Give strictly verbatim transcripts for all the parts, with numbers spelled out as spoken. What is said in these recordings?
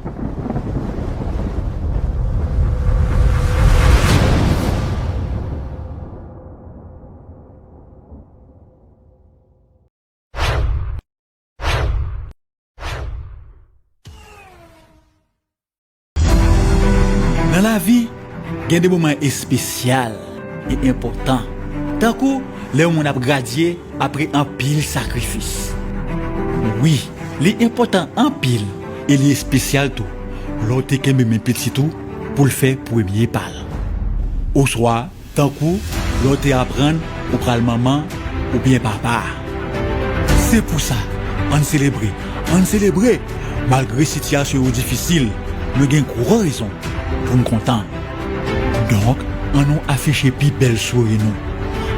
Nan lavi, gen de moman espesyal e enpòtan, tankou lè yon moun ap gradye apre anpil sakrifis. Wi, li enpòtan anpil e li espesyal tou lè w te kenbe men pitit ou pou l fè premye pa l. Oswa, tankou lè w te aprann ou pral manman oubyen papa. Se pou sa, ann selebre, ann selebre! Malgre sitiyasyon yo difisil, nou gen gwo rezon pou n kontan. Donk, ann nou afiche pi bèl souri nou.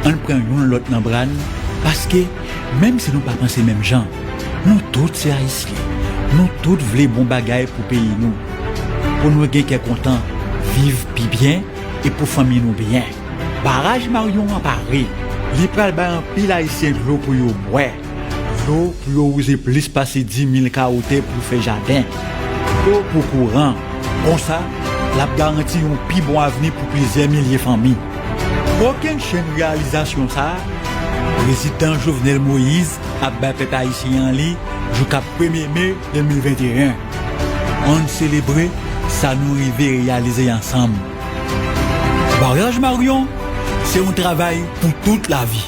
Ann pran youn lòt nan bra n, paske, menm si nou pa panse menm jan, nou tout se Ayisyen. Nou tout vle bon bagay pou peyi nou. Pou nou gen kè kontan, viv pi byen, e pou fanmi nou byen. Baraj Marion an pare. Li pral bay anpil Ayisyen dlo pou yo bwè. Dlo pou yo wouze plis pase dis mil kawo tè pou fè jaden. Dlo pou kouran. Konsa, l ap garanti yon pi bon avni pou plizyè milye fanmi. Kokennchenn reyalizasyon sa a, Prezidan Jovenel Moïse ap bay pèp ayisyen an li jouka premye me de mil venteyen. Ann selebre sa nou rive reyalize ansanm. Baraj Marion, se yon travay pou tout lavi.